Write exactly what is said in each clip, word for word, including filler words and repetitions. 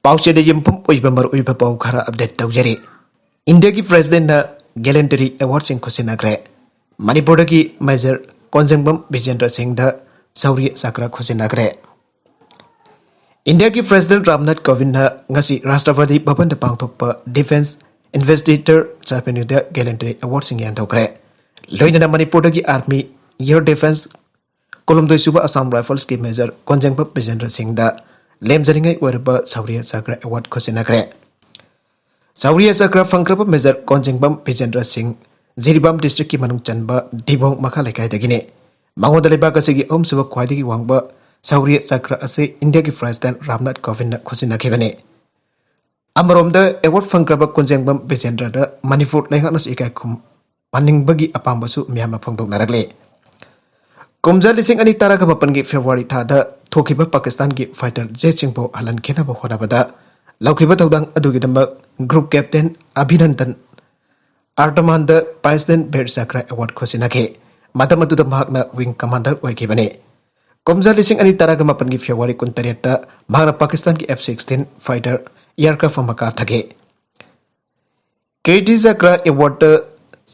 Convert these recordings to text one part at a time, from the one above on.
ꯄꯥꯎꯆꯦꯗ ꯌꯨꯝꯐꯝ ꯑꯣꯏꯕ ꯃꯔꯨꯑꯣꯏꯕ ꯄꯥꯎ ꯈꯔ ꯑꯞꯗꯦꯠ ꯇꯧꯖꯔꯤ꯫ ꯏꯟꯗꯤꯌꯥꯒꯤ ꯄ꯭ꯔꯦꯁꯤꯗꯦꯟꯠꯅ ꯒꯦꯂꯦꯟꯇꯔꯤ ꯑꯦꯋꯥꯔꯗꯁꯤꯡ ꯈꯨꯠꯁꯤꯟꯅꯈ꯭ꯔꯦ꯫ ꯃꯅꯤꯄꯨꯔꯗꯒꯤ ꯃꯦꯖꯔ ꯀꯣꯟꯖꯦꯡꯕꯝ ꯕꯤꯖꯦꯟꯗ꯭ꯔ ꯁꯤꯡꯗ ꯁꯧꯔꯤ ꯆꯀ꯭ꯔ ꯈꯨꯠꯁꯤꯟꯅꯈ꯭ꯔꯦ꯫ ꯏꯟꯗꯤꯌꯥꯒꯤ ꯄ꯭ꯔꯦꯁꯤꯗꯦꯟꯠ ꯔꯥꯝꯅꯥꯊ ꯀꯣꯕꯤꯟꯗꯅ ꯉꯁꯤ ꯔꯥꯁꯇ꯭ꯔꯄꯇꯤ ꯚꯕꯟꯗ ꯄꯥꯡꯊꯣꯛꯄ ꯗꯤꯐꯦꯟꯁ ꯏꯟꯚꯦꯁꯇꯤꯇꯔ ꯁꯦꯔꯦꯃꯣꯅꯤꯗ ꯒꯦꯂꯦꯟꯇꯔꯤ ꯑꯦꯋꯥꯔꯗꯁꯤꯡ ꯌꯦꯟꯊꯣꯛꯈ꯭ꯔꯦ꯫ ꯂꯣꯏꯅꯅ ꯃꯅꯤꯄꯨꯔꯗꯒꯤ ꯑꯥꯔꯃꯤ, ꯑꯦꯌꯔ ꯗꯤꯐꯦꯟꯁ, ꯀꯨꯟꯍꯨꯝꯗꯣꯏ ꯁꯨꯕ ꯑꯁꯥꯝ ꯔꯥꯏꯐꯜꯁꯀꯤ ꯃꯦꯖꯔ ꯀꯣꯟꯖꯦꯡꯕꯝ ꯕꯤꯖꯦꯟꯗ꯭ꯔ ꯁꯤꯡꯗ ꯂꯦꯝꯖꯅꯤꯡꯉꯥꯏ ꯑꯣꯏꯔꯕ ꯁꯧꯔꯤꯌ ꯆꯀ꯭ꯔ ꯑꯦꯋꯥꯔꯗ ꯈꯨꯠꯁꯤꯟꯅꯈ꯭ꯔꯦ꯫ ꯁꯧꯔꯤꯌ ꯆꯀ꯭ꯔ ꯐꯪꯈ꯭ꯔꯕ ꯃꯦꯖꯔ ꯀꯣꯟꯖꯦꯡꯕꯝ ꯕꯤꯖꯦꯟꯗ꯭ꯔ ꯁꯤꯡ ꯖꯤꯔꯤꯕꯥꯝ ꯗꯤꯁꯇ꯭ꯔꯤꯛꯀꯤ ꯃꯅꯨꯡ ꯆꯟꯕ ꯗꯤꯕꯣꯡ ꯃꯈꯥ ꯂꯩꯀꯥꯏꯗꯒꯤꯅꯤ꯫ ꯃꯉꯣꯟꯗ ꯂꯩꯕꯥꯛ ꯑꯁꯤꯒꯤ ꯑꯍꯨꯝꯁꯨꯕ ꯈ꯭ꯋꯥꯏꯗꯒꯤ ꯋꯥꯡꯕ ꯁꯧꯔꯤꯌ ꯆꯀ꯭ꯔ ꯑꯁꯤ ꯏꯟꯗꯤꯌꯥꯒꯤ ꯄ꯭ꯔꯦꯁꯤꯗꯦꯟꯠ ꯔꯥꯝꯅꯥꯊ ꯀꯣꯕꯤꯟꯗꯅ ꯈꯨꯠꯁꯤꯟꯅꯈꯤꯕꯅꯤ꯫ ꯑꯃꯔꯣꯝꯗ ꯑꯦꯋꯥꯔꯗ ꯐꯪꯈ꯭ꯔꯕ ꯀꯣꯟꯖꯦꯡꯕꯝ ꯕꯤꯖꯦꯟꯗ꯭ꯔꯗ ꯃꯅꯤꯄꯨꯔ ꯂꯩꯉꯥꯛꯅꯁꯨ ꯏꯀꯥꯏ ꯈꯨꯝꯍꯟꯅꯤꯡꯕꯒꯤ ꯑꯄꯥꯝꯕꯁꯨ ꯃꯤꯌꯥꯝꯅ ꯐꯣꯡꯗꯣꯛꯅꯔꯛꯂꯤ꯫ ꯀꯨꯝꯖꯥ ꯂꯤꯁꯤꯡ ꯑꯅꯤ ꯇꯔꯥꯒ ꯃꯥꯄꯟꯒꯤ ꯐꯦꯕ꯭ꯔꯨꯋꯥꯔꯤ ꯊꯥꯗ ꯊꯣꯛꯈꯤꯕ ꯄꯥꯀꯤꯁꯇꯥꯟꯒꯤ ꯐꯥꯏꯇꯔ ꯖꯦꯠꯁꯤꯡꯕꯨ ꯍꯜꯍꯟꯈꯤꯅꯕ ꯍꯣꯠꯅꯕꯗ ꯂꯧꯈꯤꯕ ꯊꯧꯗꯥꯡ ꯑꯗꯨꯒꯤꯗꯃꯛ ꯒ꯭ꯔꯨꯞ ꯀꯦꯞꯇꯦꯟ ꯑꯚꯤꯅꯟꯗꯟ ꯑꯥꯔꯇꯃꯥꯟꯗ ꯄ꯭ꯔꯦꯁꯤꯗꯦꯟꯠ ꯕꯤꯔ ꯆꯀ꯭ꯔ ꯑꯦꯋꯥꯔꯗ ꯈꯨꯠꯁꯤꯟꯅꯈꯤ꯫ ꯃꯇꯝ ꯑꯗꯨꯗ ꯃꯍꯥꯛꯅ ꯋꯤꯡ ꯀꯃꯥꯟꯗꯔ ꯑꯣꯏꯈꯤꯕꯅꯤ꯫ ꯀꯨꯝꯖꯥ ꯂꯤꯁꯤꯡ ꯑꯅꯤ ꯇꯔꯥꯒ ꯃꯥꯄꯟꯒꯤ ꯐꯦꯕ꯭ꯔꯨꯋꯥꯔꯤ ꯀꯨꯟꯇꯔꯦꯠꯇ ꯃꯍꯥꯛꯅ ꯄꯥꯀꯤꯁꯇꯥꯟꯒꯤ ꯑꯦꯐ ꯁꯤꯛꯁꯇꯤꯟ ꯐꯥꯏꯇꯔ ꯑꯦꯌꯔꯀ꯭ꯔꯥꯐ ꯑꯃ ꯀꯥꯞꯊꯈꯤ꯫ ꯀꯤꯔꯇꯤ ꯆꯀ꯭ꯔ ꯑꯦꯋꯥꯔꯗ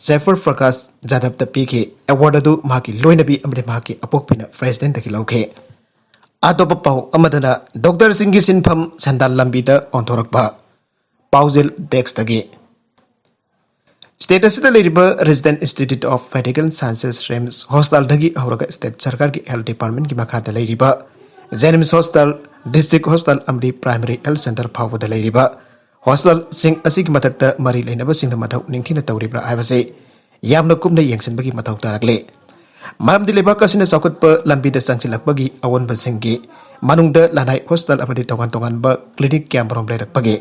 ꯖꯦꯐꯔ ꯄ꯭ꯔꯀꯥꯁ ꯖꯥꯗꯕꯇ ꯄꯤꯈꯤ꯫ ꯑꯦꯋꯥꯔꯗ ꯑꯗꯨ ꯃꯍꯥꯛꯀꯤ ꯂꯣꯏꯅꯕꯤ ꯑꯃꯗꯤ ꯃꯍꯥꯛꯀꯤ ꯑꯄꯣꯛꯄꯤꯅ ꯄ꯭ꯔꯦꯁꯤꯗꯦꯟꯠꯇꯒꯤ ꯂꯧꯈꯤ꯫ ꯑꯇꯣꯞꯄ ꯄꯥꯎ ꯑꯃꯗꯅ, ꯗꯣꯛꯇꯔꯁꯤꯡꯒꯤ ꯁꯤꯟꯐꯝ ꯁꯦꯟꯗꯥꯟ ꯂꯝꯕꯤꯗ ꯑꯣꯟꯊꯣꯔꯛꯄ꯫ ꯄꯥꯎꯖꯦꯜ ꯗꯦꯁ꯭ꯛꯇꯒꯤ꯫ ꯁ꯭ꯇꯦꯠ ꯑꯁꯤꯗ ꯂꯩꯔꯤꯕ resident institute of medical sciences, RIMS ꯍꯣꯁꯄꯤꯇꯥꯜꯗꯒꯤ ꯍꯧꯔꯒ ꯁ꯭ꯇꯦꯠ ꯁꯔꯀꯥꯔꯒꯤ ꯍꯦꯜꯊ ꯗꯤꯄꯥꯔꯠꯃꯦꯟꯠꯀꯤ ꯃꯈꯥꯗ ꯂꯩꯔꯤꯕ ꯖꯦꯅꯤꯝꯁ ꯍꯣꯁꯄꯤꯇꯥꯜ, ꯗꯤꯁꯇ꯭ꯔꯤꯛ ꯍꯣꯁꯄꯤꯇꯥꯜ ꯑꯃꯗꯤ ꯄ꯭ꯔꯥꯏꯃꯔꯤ ꯍꯦꯜꯊ ꯁꯦꯟꯇꯔ ꯐꯥꯎꯕꯗ ꯂꯩꯔꯤꯕ ꯍꯣꯁꯄꯤꯇꯥꯜꯁꯤꯡ ꯑꯁꯤꯒꯤ ꯃꯊꯛꯇ ꯃꯔꯤ ꯂꯩꯅꯕꯁꯤꯡꯅ ꯃꯊꯧ ꯅꯤꯡꯊꯤꯅ ꯇꯧꯔꯤꯕ꯭ꯔꯥ ꯍꯥꯏꯕꯁꯤ ꯌꯥꯝꯅ ꯀꯨꯞꯅ ꯌꯦꯡꯁꯤꯟꯕꯒꯤ ꯃꯊꯧ ꯇꯥꯔꯛꯂꯤ꯫ ꯃꯔꯝꯗꯤ ꯂꯩꯕꯥꯛ ꯑꯁꯤꯅ ꯆꯥꯎꯈꯠꯄ ꯂꯝꯕꯤꯗ ꯆꯪꯁꯤꯜꯂꯛꯄꯒꯤ ꯑꯑꯣꯟꯕꯁꯤꯡꯒꯤ ꯃꯅꯨꯡꯗ ꯂꯅꯥꯏ ꯍꯣꯁꯄꯤꯇꯥꯜ ꯑꯃꯗꯤ ꯇꯣꯉꯥꯟ ꯇꯣꯉꯥꯟꯕ ꯀ꯭ꯂꯤꯅꯤꯛ ꯀꯌꯥꯃꯔꯨꯝ ꯂꯩꯔꯛꯄꯒꯤ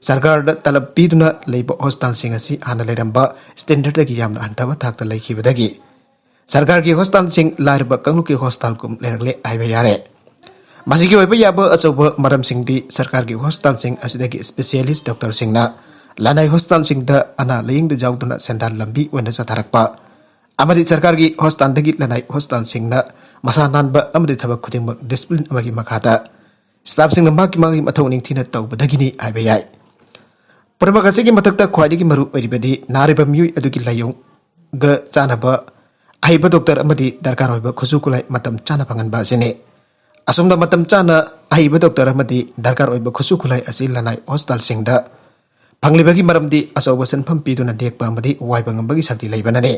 ꯁꯔꯀꯥꯔꯗ ꯇꯂꯕ ꯄꯤꯗꯨꯅ ꯂꯩꯕ ꯍꯣꯁꯄꯤꯇꯥꯜꯁꯤꯡ ꯑꯁꯤ ꯍꯥꯟꯅ ꯂꯩꯔꯝꯕ ꯁ꯭ꯇꯦꯟꯗꯔꯗꯇꯒꯤ ꯌꯥꯝꯅ ꯍꯟꯊꯕ ꯊꯥꯛꯇ ꯂꯩꯈꯤꯕꯗꯒꯤ ꯁꯔꯀꯥꯔꯒꯤ ꯍꯣꯁꯄꯤꯇꯥꯜꯁꯤꯡ ꯂꯥꯏꯔꯕ ꯀꯥꯡꯂꯨꯞꯀꯤ ꯍꯣꯁꯄꯤꯇꯥꯜꯒꯨꯝ ꯂꯩꯔꯛꯂꯦ ꯍꯥꯏꯕ ꯌꯥꯔꯦ꯫ ꯃꯁꯤꯒꯤ ꯑꯣꯏꯕ ꯌꯥꯕ ꯑꯆꯧꯕ ꯃꯔꯝꯁꯤꯡꯗꯤ ꯁꯔꯀꯥꯔꯒꯤ ꯍꯣꯁꯄꯤꯇꯥꯜꯁꯤꯡ ꯑꯁꯤꯗꯒꯤ ꯁ꯭ꯄꯦꯁꯤꯌꯦꯂꯤꯁ꯭ꯠ ꯗꯣꯛꯇꯔꯁꯤꯡꯅ ꯂꯅꯥꯏ ꯍꯣꯁꯄꯤꯇꯥꯜꯁꯤꯡꯗ ꯑꯅꯥ ꯂꯥꯌꯦꯡꯗ ꯌꯥꯎꯗꯨꯅ ꯁꯦꯟꯗꯥꯟ ꯂꯝꯕꯤ ꯑꯣꯏꯅ ꯆꯠꯊꯔꯛꯄ ꯑꯃꯗꯤ ꯁꯔꯀꯥꯔꯒꯤ ꯍꯣꯁꯄꯤꯇꯥꯜꯗꯒꯤ ꯂꯅꯥꯏ ꯍꯣꯁꯄꯤꯇꯥꯜꯁꯤꯡꯅ ꯃꯁꯥ ꯅꯥꯟꯕ ꯑꯃꯗꯤ ꯊꯕꯛ ꯈꯨꯗꯤꯡꯃꯛ ꯗꯤꯁꯤꯄ꯭ꯂꯤꯟ ꯑꯃꯒꯤ ꯃꯈꯥꯗ ꯁ꯭ꯇꯥꯐꯁꯤꯡꯅ ꯃꯍꯥꯛꯀꯤ ꯃꯥꯒꯤ ꯃꯊꯧ ꯅꯤꯡꯊꯤꯅ ꯇꯧꯕꯗꯒꯤꯅꯤ ꯍꯥꯏꯕ ꯌꯥꯏ꯫ ꯄꯨꯝꯅꯃꯛ ꯑꯁꯤꯒꯤ ꯃꯊꯛꯇ ꯈ꯭ꯋꯥꯏꯗꯒꯤ ꯃꯔꯨ ꯑꯣꯏꯔꯤꯕꯗꯤ ꯅꯥꯔꯤꯕ ꯃꯤꯑꯣꯏ ꯑꯗꯨꯒꯤ ꯂꯥꯏꯑꯣꯡꯒ ꯆꯥꯟꯅꯕ ꯑꯍꯩꯕ ꯗꯣꯛꯇꯔ ꯑꯃꯗꯤ ꯗꯔꯀꯥꯔ ꯑꯣꯏꯕ ꯈꯨꯠꯁꯨ ꯈꯨꯠꯂꯥꯏ ꯃꯇꯝ ꯆꯥꯅ ꯐꯪꯍꯟꯕ ꯑꯁꯤꯅꯤ꯫ ꯑꯁꯨꯝꯅ ꯃꯇꯝ ꯆꯥꯅ ꯑꯍꯩꯕ ꯗꯣꯛꯇꯔ ꯑꯃꯗꯤ ꯗꯔꯀꯥꯔ ꯑꯣꯏꯕ ꯈꯨꯠꯁꯨ ꯈꯨꯠꯂꯥꯏ ꯑꯁꯤ ꯂꯅꯥꯏ ꯍꯣꯁꯄꯤꯇꯥꯜꯁꯤꯡꯗ ꯐꯪꯂꯤꯕꯒꯤ ꯃꯔꯝꯗꯤ ꯑꯆꯧꯕ ꯁꯦꯟꯐꯝ ꯄꯤꯗꯨꯅ ꯅꯦꯛꯄ ꯑꯃꯗꯤ ꯋꯥꯏꯕ ꯉꯝꯕꯒꯤ ꯁꯛꯇꯤ ꯂꯩꯕꯅꯅꯤ꯫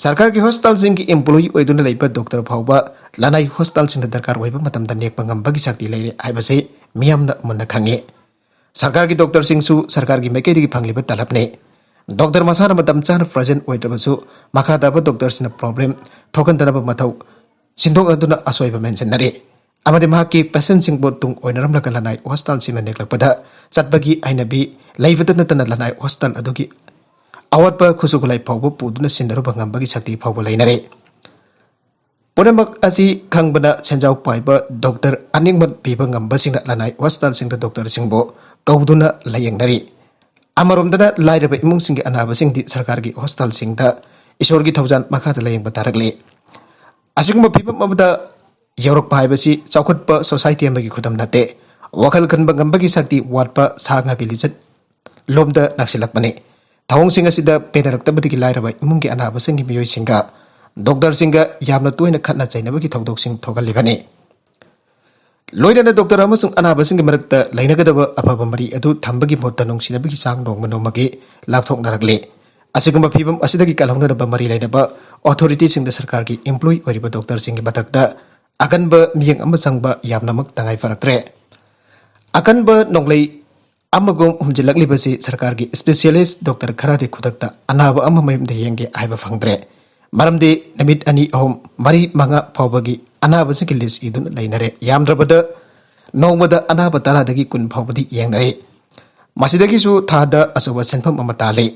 ꯁꯔꯀꯥꯔꯒꯤ ꯍꯣꯁꯄꯤꯇꯥꯜꯁꯤꯡꯒꯤ employee ꯑꯣꯏꯗꯨꯅ ꯂꯩꯕ ꯗꯣꯛꯇꯔ ꯐꯥꯎꯕ ꯂꯅꯥꯏ ꯍꯣꯁꯄꯤꯇꯥꯜꯁꯤꯡꯗ ꯗꯔꯀꯥꯔ ꯑꯣꯏꯕ ꯃꯇꯝꯗ ꯅꯦꯛꯄ ꯉꯝꯕꯒꯤ ꯁꯛꯇꯤ ꯂꯩꯔꯦ ꯍꯥꯏꯕꯁꯤ ꯃꯤꯌꯥꯝꯅ ꯃꯨꯟꯅ ꯈꯪꯉꯤ꯫ ꯁꯔꯀꯥꯔꯒꯤ ꯗꯣꯛꯇꯔꯁꯤꯡꯁꯨ ꯁꯔꯀꯥꯔꯒꯤ ꯃꯥꯏꯀꯩꯗꯒꯤ ꯐꯪꯂꯤꯕ ꯇꯂꯕꯅꯤ꯫ ꯗꯣꯛꯇꯔ ꯃꯁꯥꯅ ꯃꯇꯝ ꯆꯥꯅ present ꯑꯣꯏꯗ꯭ꯔꯕꯁꯨ ꯃꯈꯥ ꯇꯥꯕ ꯗꯣꯛꯇꯔꯁꯤꯡꯅ problem ꯊꯣꯛꯍꯟꯗꯅꯕ ꯃꯊꯧ ꯁꯤꯟꯗꯣꯛꯅꯗꯨꯅ ꯑꯁꯣꯏꯕ ꯃꯦꯟꯁꯤꯟꯅꯔꯤ꯫ ꯑꯃꯗꯤ ꯃꯍꯥꯛꯀꯤ patientꯁꯤꯡꯕꯨ ꯇꯨꯡ ꯑꯣꯏꯅꯔꯝꯂꯒ ꯂꯅꯥꯏ ꯍꯣꯁꯄꯤꯇꯥꯜꯁꯤꯡꯅ ꯅꯦꯛꯂꯛꯄꯗ ꯆꯠꯄꯒꯤ ꯍꯩꯅꯕꯤ ꯂꯩꯕꯇ ꯅꯠꯇꯅ ꯂꯅꯥꯏ ꯍꯣꯁꯄꯤꯇꯥꯜ ꯑꯗꯨꯒꯤ ꯑꯋꯥꯠꯄ ꯈꯨꯠꯁꯨ ꯈꯨꯠꯂꯥꯏ ꯐꯥꯎꯕ ꯄꯨꯗꯨꯅ ꯁꯤꯟꯅꯔꯨꯕ ꯉꯝꯕꯒꯤ ꯁꯛꯇꯤ ꯐꯥꯎꯕ ꯂꯩꯅꯔꯦ꯫ ꯄꯨꯝꯅꯃꯛ ꯑꯁꯤ ꯈꯪꯕꯅ ꯁꯦꯟꯖꯥꯎ ꯄꯥꯏꯕ ꯗꯣꯛꯇꯔ ꯑꯅꯤꯡꯕ ꯄꯤꯕ ꯉꯝꯕꯁꯤꯡꯅ ꯂꯅꯥꯏ ꯍꯣꯁꯄꯤꯇꯥꯜꯁꯤꯡꯗ ꯗꯣꯛꯇꯔꯁꯤꯡꯕꯨ ꯀꯧꯗꯨꯅ ꯂꯥꯌꯦꯡꯅꯔꯤ꯫ ꯑꯃꯔꯣꯝꯗꯅ ꯂꯥꯏꯔꯕ ꯏꯃꯨꯡꯁꯤꯡꯒꯤ ꯑꯅꯥꯕꯁꯤꯡꯗꯤ ꯁꯔꯀꯥꯔꯒꯤ ꯍꯣꯁꯄꯤꯇꯥꯜꯁꯤꯡꯗ ꯏꯁꯣꯔꯒꯤ ꯊꯧꯖꯥꯜ ꯃꯈꯥꯗ ꯂꯥꯌꯦꯡꯕ ꯇꯥꯔꯛꯂꯤ꯫ ꯑꯁꯤꯒꯨꯝꯕ ꯐꯤꯕꯝ ꯑꯃꯗ ꯌꯧꯔꯛꯄ ꯍꯥꯏꯕꯁꯤ ꯆꯥꯎꯈꯠꯄ society ꯑꯃꯒꯤ ꯈꯨꯗꯝ ꯅꯠꯇꯦ꯫ ꯋꯥꯈꯜ ꯈꯟꯕ ꯉꯝꯕꯒꯤ ꯁꯛꯇꯤ ꯋꯥꯠꯄ ꯁꯥ ꯉꯥꯒꯤ ꯂꯤꯆꯠ ꯂꯣꯝꯗ ꯅꯛꯁꯤꯜꯂꯛꯄꯅꯤ꯫ ꯊꯧꯑꯣꯡꯁꯤꯡ ꯑꯁꯤꯗ ꯄꯦꯟꯅꯔꯛꯇꯕꯗꯒꯤ ꯂꯥꯏꯔꯕ ꯏꯃꯨꯡꯒꯤ ꯑꯅꯥꯕꯁꯤꯡꯒꯤ ꯃꯤꯑꯣꯏꯁꯤꯡꯒ ꯗꯣꯛꯇꯔꯁꯤꯡꯒ ꯌꯥꯝꯅ ꯇꯣꯏꯅ ꯈꯠꯅ ꯆꯩꯅꯕꯒꯤ ꯊꯧꯗꯣꯛꯁꯤꯡ ꯊꯣꯛꯍꯜꯂꯤꯕꯅꯤ꯫ ꯂꯣꯏꯅꯅ ꯗꯣꯛꯇꯔ ꯑꯃꯁꯨꯡ ꯑꯅꯥꯕꯁꯤꯡꯒꯤ ꯃꯔꯛꯇ ꯂꯩꯅꯒꯗꯕ ꯑꯐꯕ ꯃꯔꯤ ꯑꯗꯨ ꯊꯝꯕꯒꯤ ꯃꯍꯨꯠꯇ ꯅꯨꯡꯁꯤꯅꯕꯒꯤ ꯆꯥꯡ ꯅꯣꯡꯃ ꯅꯣꯡꯃꯒꯤ ꯂꯥꯞꯊꯣꯛꯅꯔꯛꯂꯤ꯫ ꯑꯁꯤꯒꯨꯝꯕ ꯐꯤꯕꯝ ꯑꯁꯤꯗꯒꯤ ꯀꯜꯍꯧꯅꯅꯕ ꯃꯔꯤ ꯂꯩꯅꯕ authorityꯁꯤꯡꯗ ꯁꯔꯀꯥꯔꯒꯤ employee ꯑꯣꯏꯔꯤꯕ ꯗꯣꯛꯇꯔꯁꯤꯡꯒꯤ ꯃꯊꯛꯇ ꯑꯀꯟꯕ ꯃꯤꯠꯌꯦꯡ ꯑꯃ ꯆꯪꯕ ꯌꯥꯝꯅꯃꯛ ꯇꯉꯥꯏ ꯐꯔꯛꯇ꯭ꯔꯦ꯫ ꯑꯀꯟꯕ ꯅꯣꯡꯂꯩ ꯑꯃꯒꯨꯝ ꯍꯨꯝꯖꯤꯜꯂꯛꯂꯤꯕꯁꯤ ꯁꯔꯀꯥꯔꯒꯤ specialist ꯗꯣꯛꯇꯔ ꯈꯔꯗꯤ ꯈꯨꯗꯛꯇ ꯑꯅꯥꯕ ꯑꯃ ꯃꯌꯨꯝꯗ ꯌꯦꯡꯒꯦ ꯍꯥꯏꯕ ꯐꯪꯗ꯭ꯔꯦ꯫ ꯃꯔꯝꯗꯤ ꯅꯨꯃꯤꯠ ꯑꯅꯤ, ꯑꯍꯨꯝ, ꯃꯔꯤ, ꯃꯉꯥ ꯐꯥꯎꯕꯒꯤ ꯑꯅꯥꯕꯁꯤꯡꯒꯤ list ꯏꯗꯨꯅ ꯂꯩꯅꯔꯦ꯫ ꯌꯥꯝꯗ꯭ꯔꯕꯗ ꯅꯣꯡꯃꯗ ꯑꯅꯥꯕ ꯇꯔꯥꯗꯒꯤ ꯀꯨꯟ ꯐꯥꯎꯕꯗꯤ ꯌꯦꯡꯅꯩ꯫ ꯃꯁꯤꯗꯒꯤꯁꯨ ꯊꯥꯗ ꯑꯆꯧꯕ ꯁꯦꯟꯐꯝ ꯑꯃ ꯇꯥꯜꯂꯤ꯫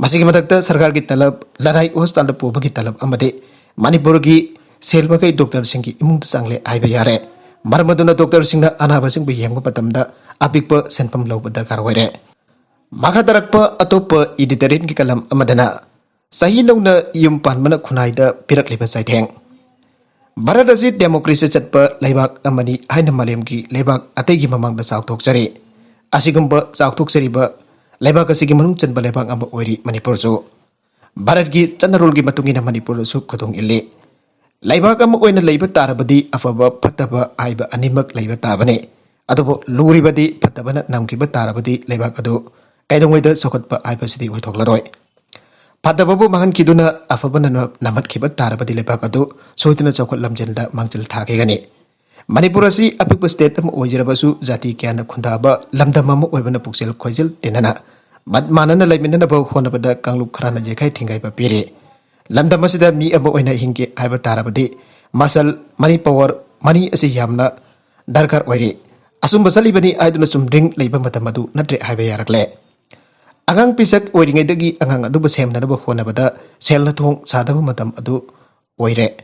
ꯃꯁꯤꯒꯤ ꯃꯊꯛꯇ ꯁꯔꯀꯥꯔꯒꯤ ꯇꯂꯕ, ꯂꯅꯥꯏ ꯍꯣꯁꯄꯤꯇꯥꯜꯗ ꯄꯨꯕꯒꯤ ꯇꯂꯕ ꯑꯃꯗꯤ ꯃꯅꯤꯄꯨꯔꯒꯤ ꯁꯦꯜ ꯃꯈꯩ ꯗꯣꯛꯇꯔꯁꯤꯡꯒꯤ ꯏꯃꯨꯡꯗ ꯆꯪꯂꯦ ꯍꯥꯏꯕ ꯌꯥꯔꯦ꯫ ꯃꯔꯝ ꯑꯗꯨꯅ ꯗꯣꯛꯇꯔꯁꯤꯡꯅ ꯑꯅꯥꯕꯁꯤꯡꯕꯨ ꯌꯦꯡꯕ ꯃꯇꯝꯗ ꯑꯄꯤꯛꯄ ꯁꯦꯟꯐꯝ ꯂꯧꯕ ꯗꯔꯀꯥꯔ ꯑꯣꯏꯔꯦ꯫ ꯃꯈꯥ ꯇꯥꯔꯛꯄ ꯑꯇꯣꯞꯄ editorialꯒꯤ ꯀꯂꯝ ꯑꯃꯗꯅ ꯆꯍꯤ ꯅꯧꯅ ꯌꯨꯝ ꯄꯥꯟꯕꯅ ꯈꯨꯟꯅꯥꯏꯗ ꯄꯤꯔꯛꯂꯤꯕ ꯆꯩꯊꯦꯡ꯫ ꯚꯥꯔꯠ ꯑꯁꯤ ꯗꯦꯃꯣꯀ꯭ꯔꯦꯁꯤ ꯆꯠꯄ ꯂꯩꯕꯥꯛ ꯑꯃꯅꯤ ꯍꯥꯏꯅ ꯃꯥꯂꯦꯝꯒꯤ ꯂꯩꯕꯥꯛ ꯑꯇꯩꯒꯤ ꯃꯃꯥꯡꯗ ꯆꯥꯎꯊꯣꯛꯆꯔꯤ꯫ ꯑꯁꯤꯒꯨꯝꯕ ꯆꯥꯎꯊꯣꯛꯆꯔꯤꯕ ꯂꯩꯕꯥꯛ ꯑꯁꯤꯒꯤ ꯃꯅꯨꯡ ꯆꯟꯕ ꯂꯩꯕꯥꯛ ꯑꯃ ꯑꯣꯏꯔꯤ ꯃꯅꯤꯄꯨꯔꯁꯨ꯫ ꯚꯥꯔꯠꯀꯤ ꯆꯠꯅꯔꯣꯜꯒꯤ ꯃꯇꯨꯡ ꯏꯟꯅ ꯃꯅꯤꯄꯨꯔꯗꯁꯨ ꯈꯨꯗꯣꯡ ꯏꯜꯂꯤ꯫ ꯂꯩꯕꯥꯛ ꯑꯃ ꯑꯣꯏꯅ ꯂꯩꯕ ꯇꯥꯔꯕꯗꯤ ꯑꯐꯕ ꯐꯠꯇꯕ ꯍꯥꯏꯕ ꯑꯅꯤꯃꯛ ꯂꯩꯕ ꯇꯥꯕꯅꯤ꯫ ꯑꯗꯨꯕꯨ ꯂꯨꯔꯤꯕꯗꯤ ꯐꯠꯇꯕꯅ ꯅꯝꯈꯤꯕ ꯇꯥꯔꯕꯗꯤ ꯂꯩꯕꯥꯛ ꯑꯗꯨ ꯀꯩꯗꯧꯉꯩꯗ ꯆꯥꯎꯈꯠꯄ ꯍꯥꯏꯕꯁꯤꯗꯤ ꯑꯣꯏꯊꯣꯛꯂꯔꯣꯏ꯫ ꯐꯠꯇꯕꯕꯨ ꯃꯥꯡꯍꯟꯈꯤꯗꯨꯅ ꯑꯐꯕꯅ ꯅ-, ꯅꯝꯍꯠꯈꯤꯕ ꯇꯥꯔꯕꯗꯤ ꯂꯩꯕꯥꯛ ꯑꯗꯨ ꯁꯣꯏꯗꯅ ꯆꯥꯎꯈꯠ ꯂꯝꯖꯦꯜꯗ ꯃꯥꯡꯖꯤꯜ ꯊꯥꯈꯤꯒꯅꯤ꯫ ꯃꯅꯤꯄꯨꯔ ꯑꯁꯤ ꯑꯄꯤꯛꯄ ꯁ꯭ꯇꯦꯠ ꯑꯃ ꯑꯣꯏꯖꯔꯕꯁꯨ ꯖꯥꯇꯤ ꯀꯌꯥꯅ ꯈꯨꯟꯗꯥꯕ ꯂꯝꯗꯝ ꯑꯃ ꯑꯣꯏꯕꯅ ꯄꯨꯛꯆꯦꯜ ꯈꯣꯏꯖꯦꯜ ꯇꯤꯟꯅꯅ ꯃꯠ ꯃꯥꯟꯅꯅ ꯂꯩꯃꯤꯟꯅꯅꯕ ꯍꯣꯠꯅꯕꯗ ꯀꯥꯡꯂꯨꯞ ꯈꯔꯅ ꯌꯩꯈꯥꯏ ꯊꯤꯡꯒꯥꯏꯕ ꯄꯤꯔꯤ꯫ ꯂꯝꯗꯝ ꯑꯁꯤꯗ ꯃꯤ ꯑꯃ ꯑꯣꯏꯅ ꯍꯤꯡꯒꯦ ꯍꯥꯏꯕ ꯇꯥꯔꯕꯗꯤ ꯃꯁꯜ, ꯃꯅꯤ ꯄꯋꯥꯔ, ꯃꯅꯤ ꯑꯁꯤ ꯌꯥꯝꯅ ꯗꯔꯀꯥꯔ ꯑꯣꯏꯔꯤ꯫ ꯑꯆꯨꯝꯕ ꯆꯠꯂꯤꯕꯅꯤ ꯍꯥꯏꯗꯨꯅ ꯆꯨꯝꯗ꯭ꯔꯤꯡ ꯂꯩꯕ ꯃꯇꯝ ꯑꯗꯨ ꯅꯠꯇ꯭ꯔꯦ ꯍꯥꯏꯕ ꯌꯥꯔꯛꯂꯦ꯫ ꯑꯉꯥꯡ ꯄꯤꯁꯛ ꯑꯣꯏꯔꯤꯉꯩꯗꯒꯤ ꯑꯉꯥꯡ ꯑꯗꯨꯕꯨ ꯁꯦꯝꯅꯅꯕ ꯍꯣꯠꯅꯕꯗ ꯁꯦꯜ ꯅꯊꯣꯡ ꯁꯥꯗꯕ ꯃꯇꯝ ꯑꯗꯨ ꯑꯣꯏꯔꯦ꯫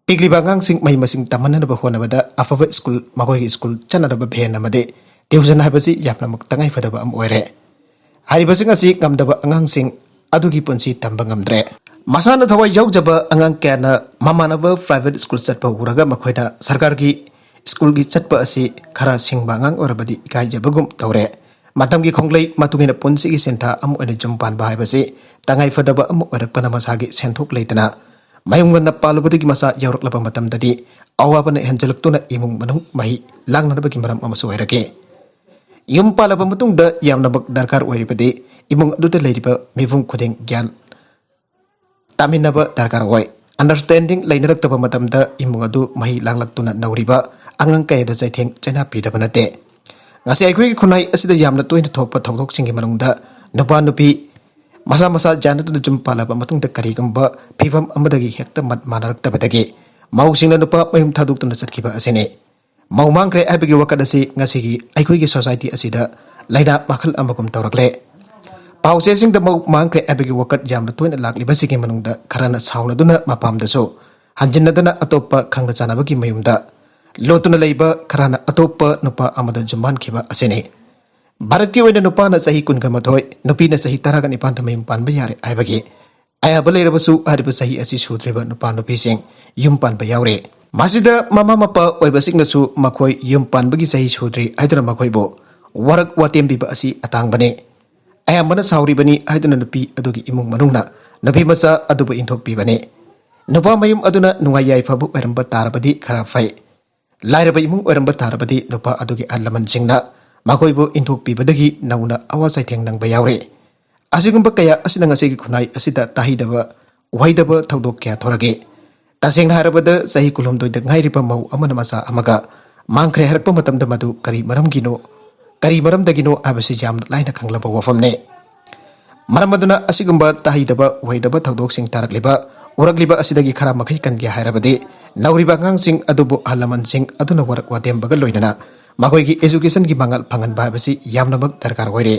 ꯄꯤꯛꯂꯤꯕ ꯑꯉꯥꯡꯁꯤꯡ ꯃꯍꯩ ꯃꯁꯤꯡ ꯇꯝꯍꯟꯅꯕ ꯍꯣꯠꯅꯕꯗ ꯑꯐꯕ ꯁ꯭ꯀꯨꯜ, ꯃꯈꯣꯏꯒꯤ ꯁ꯭ꯀꯨꯜ ꯆꯠꯅꯅꯕ ꯚꯦꯟ ꯑꯃꯗꯤ ꯇ꯭ꯌꯨꯁꯟ ꯍꯥꯏꯕꯁꯤ ꯌꯥꯝꯅꯃꯛ ꯇꯉꯥꯏ ꯐꯗꯕ ꯑꯃ ꯑꯣꯏꯔꯦ꯫ ꯍꯥꯏꯔꯤꯕꯁꯤꯡ ꯑꯁꯤ ꯉꯝꯗꯕ ꯑꯉꯥꯡꯁꯤꯡ ꯑꯗꯨꯒꯤ ꯄꯨꯟꯁꯤ ꯇꯝꯕ ꯉꯝꯗ꯭ꯔꯦ꯫ ꯃꯁꯥꯅ ꯊꯋꯥꯏ ꯌꯥꯎꯖꯕ ꯑꯉꯥꯡ ꯀꯌꯥꯅ ꯃꯃꯥꯟꯅꯕ ꯄ꯭ꯔꯥꯏꯚꯦꯠ ꯁ꯭ꯀꯨꯜ ꯆꯠꯄ ꯎꯔꯒ ꯃꯈꯣꯏꯅ ꯁꯔꯀꯥꯔꯒꯤ ꯁ꯭ꯀꯨꯜꯒꯤ ꯆꯠꯄ ꯑꯁꯤ ꯈꯔ ꯁꯤꯡꯕ ꯑꯉꯥꯡ ꯑꯣꯏꯔꯕꯗꯤ ꯏꯀꯥꯏꯖꯕꯒꯨꯝ ꯇꯧꯔꯦ꯫ ꯃꯇꯝꯒꯤ ꯈꯣꯡꯂꯩ ꯃꯇꯨꯡ ꯏꯟꯅ ꯄꯨꯟꯁꯤꯒꯤ ꯁꯤꯟꯊꯥ ꯑꯃ ꯑꯣꯏꯅ ꯌꯨꯝ ꯄꯥꯟꯕ ꯍꯥꯏꯕꯁꯤ ꯇꯉꯥꯏ ꯐꯗꯕ ꯑꯃ ꯑꯣꯏꯔꯛꯄꯅ ꯃꯁꯥꯒꯤ ꯁꯦꯟꯊꯣꯛ ꯂꯩꯇꯅ ꯃꯌꯨꯝ ꯉꯟꯅ ꯄꯥꯜꯂꯨꯕꯗꯒꯤ ꯃꯆꯥ ꯌꯥꯎꯔꯛꯂꯕ ꯃꯇꯝꯗꯗꯤ ꯑꯋꯥꯕꯅ ꯍꯦꯟꯖꯜꯂꯛꯇꯨꯅ ꯏꯃꯨꯡ ꯃꯅꯨꯡ ꯃꯍꯩ ꯂꯥꯡꯅꯅꯕꯒꯤ ꯃꯔꯝ ꯑꯃꯁꯨ ꯑꯣꯏꯔꯛꯏ꯫ ꯌꯨꯝ ꯄꯥꯜꯂꯕ ꯃꯇꯨꯡꯗ ꯌꯥꯝꯅꯃꯛ ꯗꯔꯀꯥꯔ ꯑꯣꯏꯔꯤꯕꯗꯤ ꯏꯃꯨꯡ ꯑꯗꯨꯗ ꯂꯩꯔꯤꯕ ꯃꯤꯄꯨꯝ ꯈꯨꯗꯤꯡ ꯒ꯭ꯌꯥꯟ ꯇꯥꯃꯤꯟꯅꯕ ꯗꯔꯀꯥꯔ ꯑꯣꯏ꯫ ꯑꯟꯗꯔꯁ꯭ꯇꯦꯟꯗꯤꯡ ꯂꯩꯅꯔꯛꯇꯕ ꯃꯇꯝꯗ ꯏꯃꯨꯡ ꯑꯗꯨ ꯃꯍꯩ ꯂꯥꯡꯂꯛꯇꯨꯅ ꯅꯧꯔꯤꯕ ꯑꯉꯥꯡ ꯀꯌꯥꯗ ꯆꯩꯊꯦꯡ ꯆꯩꯅꯥ ꯄꯤꯗꯕ ꯅꯠꯇꯦ꯫ ꯉꯁꯤ ꯑꯩꯈꯣꯏꯒꯤ ꯈꯨꯟꯅꯥꯏ ꯑꯁꯤꯗ ꯌꯥꯝꯅ ꯇꯣꯏꯅ ꯊꯣꯛꯄ ꯊꯧꯗꯣꯛꯁꯤꯡꯒꯤ ꯃꯅꯨꯡꯗ ꯅꯨꯄꯥ ꯅꯨꯄꯤ ꯃꯁꯥ ꯃꯁꯥ ꯌꯥꯅꯗꯨꯅ ꯌꯨꯝ ꯄꯥꯜꯂꯕ ꯃꯇꯨꯡꯗ ꯀꯔꯤꯒꯨꯝꯕ ꯐꯤꯕꯝ ꯑꯃꯗꯒꯤ ꯍꯦꯛꯇ ꯃꯠ ꯃꯥꯟꯅꯔꯛꯇꯕꯗꯒꯤ ꯃꯧꯁꯤꯡꯅ ꯅꯨꯄꯥ ꯃꯌꯨꯝ ꯊꯥꯗꯣꯛꯇꯨꯅ ꯆꯠꯈꯤꯕ ꯑꯁꯤꯅꯤ꯫ ꯃꯧ ꯃꯥꯡꯈ꯭ꯔꯦ ꯍꯥꯏꯕꯒꯤ ꯋꯥꯀꯠ ꯑꯁꯤ ꯉꯁꯤꯒꯤ ꯑꯩꯈꯣꯏꯒꯤ ꯁꯣꯁꯥꯏꯇꯤ ꯑꯁꯤꯗ ꯂꯥꯏꯅꯥ ꯃꯈꯜ ꯑꯃꯒꯨꯝ ꯇꯧꯔꯛꯂꯦ꯫ ꯄꯥꯎꯆꯦꯁꯤꯡꯗ ꯃꯧ ꯃꯥꯡꯈ꯭ꯔꯦ ꯍꯥꯏꯕꯒꯤ ꯋꯥꯀꯠ ꯌꯥꯝꯅ ꯇꯣꯏꯅ ꯂꯥꯛꯂꯤꯕꯁꯤꯒꯤ ꯃꯅꯨꯡꯗ ꯈꯔꯅ ꯁꯥꯎꯅꯗꯨꯅ ꯃꯄꯥꯝꯗꯁꯨ ꯍꯟꯖꯤꯟꯅꯗꯅ ꯑꯇꯣꯞꯄ ꯈꯪꯅ ꯆꯥꯟꯅꯕꯒꯤ ꯃꯌꯨꯝꯗ ꯂꯣꯠꯇꯨꯅ ꯂꯩꯕ, ꯈꯔꯅ ꯑꯇꯣꯞꯄ ꯅꯨꯄꯥ ꯑꯃꯗ ꯌꯨꯝꯍꯟꯈꯤꯕ ꯑꯁꯤꯅꯤ꯫ ꯚꯥꯔꯠꯀꯤ ꯑꯣꯏꯅ ꯅꯨꯄꯥꯅ ꯆꯍꯤ ꯀꯨꯟꯒ ꯃꯥꯊꯣꯏ, ꯅꯨꯄꯤꯅ ꯆꯍꯤ ꯇꯔꯥꯒ ꯅꯤꯄꯥꯟꯗ ꯃꯌꯨꯝ ꯄꯥꯟꯕ ꯌꯥꯔꯦ ꯍꯥꯏꯕꯒꯤ ꯑꯌꯥꯕ ꯂꯩꯔꯕꯁꯨ ꯍꯥꯏꯔꯤꯕ ꯆꯍꯤ ꯑꯁꯤ ꯁꯨꯗ꯭ꯔꯤꯕ ꯅꯨꯄꯥ ꯅꯨꯄꯤꯁꯤꯡ ꯌꯨꯝ ꯄꯥꯟꯕ ꯌꯥꯎꯔꯦ꯫ ꯃꯁꯤꯗ ꯃꯃꯥ ꯃꯄꯥ ꯑꯣꯏꯕꯁꯤꯡꯅꯁꯨ ꯃꯈꯣꯏ ꯌꯨꯝ ꯄꯥꯟꯕꯒꯤ ꯆꯍꯤ ꯁꯨꯗ꯭ꯔꯤ ꯍꯥꯏꯗꯨꯅ ꯃꯈꯣꯏꯕꯨ ꯋꯥꯔꯛ ꯋꯥꯇꯦꯝꯕꯤꯕ ꯑꯁꯤ ꯑꯇꯥꯡꯕꯅꯤ꯫ ꯑꯌꯥꯝꯕꯅ ꯁꯥꯎꯔꯤꯕꯅꯤ ꯍꯥꯏꯗꯨꯅ ꯅꯨꯄꯤ ꯑꯗꯨꯒꯤ ꯏꯃꯨꯡ ꯃꯅꯨꯡꯅ ꯅꯨꯄꯤ ꯃꯆꯥ ꯑꯗꯨꯕꯨ ꯏꯟꯊꯣꯛꯄꯤꯕꯅꯤ꯫ ꯅꯨꯄꯥ ꯃꯌꯨꯝ ꯑꯗꯨꯅ ꯅꯨꯡꯉꯥꯏ ꯌꯥꯏꯐꯕ ꯑꯣꯏꯔꯝꯕ ꯇꯥꯔꯕꯗꯤ ꯈꯔ ꯐꯩ꯫ ꯂꯥꯏꯔꯕ ꯏꯃꯨꯡ ꯑꯣꯏꯔꯝꯕ ꯇꯥꯔꯕꯗꯤ ꯅꯨꯄꯥ ꯑꯗꯨꯒꯤ ꯑꯍꯜ ꯂꯃꯟꯁꯤꯡꯅ ꯃꯈꯣꯏꯕꯨ ꯏꯟꯊꯣꯛꯄꯤꯕꯗꯒꯤ ꯅꯧꯅ ꯑꯋꯥ ꯆꯩꯊꯦꯡ ꯅꯪꯕ ꯌꯥꯎꯔꯦ꯫ ꯑꯁꯤꯒꯨꯝꯕ ꯀꯌꯥ ꯑꯁꯤꯅ ꯉꯁꯤꯒꯤ ꯈꯨꯟꯅꯥꯏ ꯑꯁꯤꯗ ꯇꯥꯍꯩꯗꯕ ꯎꯍꯩꯗꯕ ꯊꯧꯗꯣꯛ ꯀꯌꯥ ꯊꯣꯔꯛꯏ꯫ ꯇꯁꯦꯡꯅ ꯍꯥꯏꯔꯕꯗ ꯆꯍꯤ ꯀꯨꯟꯍꯨꯝꯗꯣꯏꯗ ꯉꯥꯏꯔꯤꯕ ꯃꯧ ꯑꯃꯅ ꯃꯆꯥ ꯑꯃꯒ ꯃꯥꯡꯈ꯭ꯔꯦ ꯍꯥꯏꯔꯛꯄ ꯃꯇꯝꯗ ꯃꯗꯨ ꯀꯔꯤ ꯃꯔꯝꯒꯤꯅꯣ, ꯀꯔꯤ ꯃꯔꯝꯗꯒꯤꯅꯣ ꯍꯥꯏꯕꯁꯤ ꯌꯥꯝꯅ ꯂꯥꯏꯅ ꯈꯪꯂꯕ ꯋꯥꯐꯝꯅꯤ꯫ ꯃꯔꯝ ꯑꯗꯨꯅ ꯑꯁꯤꯒꯨꯝꯕ ꯇꯥꯍꯩꯗꯕ ꯎꯍꯩꯗꯕ ꯊꯧꯗꯣꯛꯁꯤꯡ ꯇꯥꯔꯛꯂꯤꯕ, ꯎꯔꯛꯂꯤꯕ ꯑꯁꯤꯗꯒꯤ ꯈꯔ ꯃꯈꯩ ꯀꯟꯒꯦ ꯍꯥꯏꯔꯕꯗꯤ ꯅꯧꯔꯤꯕ ꯑꯉꯥꯡꯁꯤꯡ ꯑꯗꯨꯕꯨ ꯑꯍꯜ ꯂꯃꯟꯁꯤꯡ ꯑꯗꯨꯅ ꯋꯥꯔꯛ ꯋꯥꯇꯦꯝꯕꯒ ꯂꯣꯏꯅꯅ ꯃꯈꯣꯏꯒꯤ educationꯒꯤ ꯃꯉꯥꯜ ꯐꯪꯍꯟꯕ ꯍꯥꯏꯕꯁꯤ ꯌꯥꯝꯅꯃꯛ ꯗꯔꯀꯥꯔ ꯑꯣꯏꯔꯦ꯫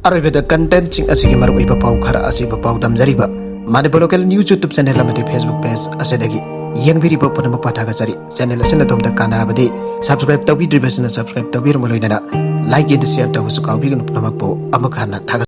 ꯑꯔꯣꯏꯕꯗ contentꯁꯤꯡ ꯑꯁꯤꯒꯤ ꯃꯔꯨꯑꯣꯏꯕ ꯄꯥꯎ ꯈꯔ ꯑꯁꯤꯕꯨ ꯄꯥꯎ ꯗꯝꯖꯔꯤꯕ Manipur local news YouTube channel ꯑꯃꯗꯤ Facebook page ꯑꯁꯤꯗꯒꯤ ꯌꯦꯡꯕꯤꯔꯤꯕ ꯄꯨꯝꯅꯃꯛꯄꯨ ꯊꯥꯒꯠꯆꯔꯤ꯫ Channel ꯑꯁꯤꯅ ꯑꯗꯣꯝꯗ ꯀꯥꯟꯅꯔꯕꯗꯤ subscribe ꯇꯧꯕꯤꯗ꯭ꯔꯤꯕꯁꯤꯅ subscribe ꯇꯧꯕꯤꯔꯝꯕ ꯂꯣꯏꯅꯅ like and share ꯇꯧꯕꯁꯨ ꯀꯥꯎꯕꯤꯒꯅꯨ꯫ ꯄꯨꯝꯅꯃꯛꯄꯨ ꯑꯃꯨꯛ ꯍꯟꯅ ꯊꯥꯒꯠꯆꯔꯤ꯫